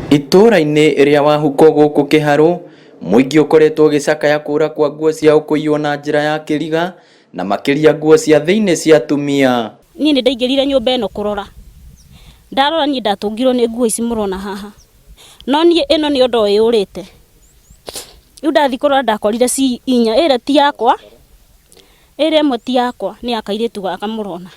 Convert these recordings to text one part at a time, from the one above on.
Itũũra-inĩ rĩa Wahuko gũkũ Kĩharũ, mũingĩ ũkoretwo ũgĩcakaya kũra kwa nguo ciao kũiywo na njĩra ya kĩriga na makĩria nguo cia thĩinĩ cia atumia. Niĩ nĩ ndaingĩrire nyũmba ĩno kũrora, ndarora niĩ ndatũngirwo nĩ nguo ici mũrona haha, no niĩ ĩno nĩyo ndoĩ yũrĩte. Rĩu ndathiĩ kũrora ndakorire ci inya, ĩrĩa ti yakwa, ĩrĩa ĩmwe ti yakwa nĩ ya kairĩtu gaka mũrona.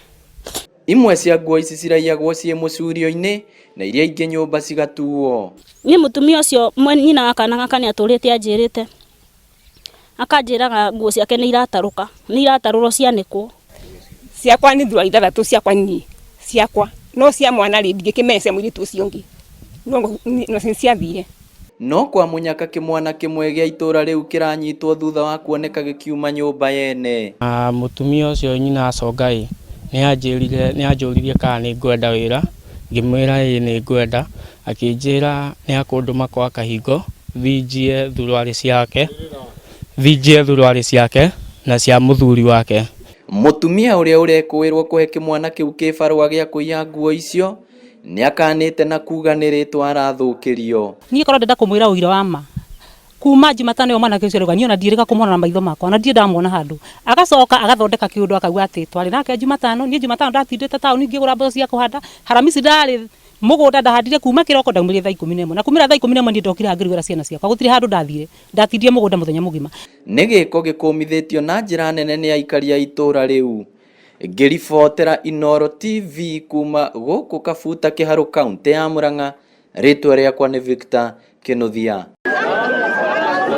Imwe cia nguo ici ciraiyagwo ciĩ mũcurio-inĩ na iria ingĩ nyũmba cigatuo. Niĩ mũtumia ũcio nyina wa kana gaka nĩ atũrĩte anjĩrĩte, akanjĩraga nguo ciake nĩ iratarũka, nĩ iratarũrwo cianĩkwo. Ciakwa nĩ thurwari ithathatũ ciakwa niĩ, ciakwa, no cia mwana rĩ, ndingĩkĩmenya cia mũirĩtu ũcio ũngĩ, no nĩ ciathire. No kwa mũnyaka kĩmwana kĩmwe gĩa itũra rĩu kĩranyitwo thutha wa kuoneka gĩkiuma nyũmba yene. Na mũtumia ũcio nyina acoka ĩ, nĩ anjĩrire nĩ anjũririe kana nĩ ngwenda wĩra, ngĩmwĩra ĩĩ nĩ ngwenda, akĩnjĩra nĩ akũndũma kwa Kahingo thiĩ njiye thuruarĩ ciake, thiĩ njiye thuruarĩ ciake na cia mũthuri wake. Mũtumia ũrĩa ũrekũĩrwo kũhe kĩmwana kĩu kĩbarũa gĩa kũiya nguo icio Nĩakanĩte na kuuga nĩ rĩtwa arathũkĩrio. Niĩ korwo ndĩrenda kũmwĩra ũira wa ma, kuma Jumatano ĩyo mwanake ũcio arauga, niĩ ona ndiĩrĩga kũmuona na maitho makwa, ona ndirĩ ndamuona handũ. Agacoka agathondeka kĩũndũ akauga atĩ twarĩ nake Jumatano, niĩ Jumatano ndatindĩte taũni ngĩgũra mboco cia kũhanda, Haramisi ndarĩ mũgũnda ndahandire kuma kĩroko ndaumĩrire thaa 11, na kumĩra thaa 11 niĩ ndokire haha ngĩrugĩra ciana ciakwa, gũtirĩ handũ ndathire, ndatindire mũgũnda mũthenya mũgima. Nĩ gĩko gĩkũmithĩtio na njĩra nene nĩ aikari a itũũra rĩu. Ngĩribotera Inooro TV kuma gũkũ Kabuta Kĩharũ kauntĩ ya Murang'a, rĩtwa rĩakwa nĩ Victor Kĩnuthia.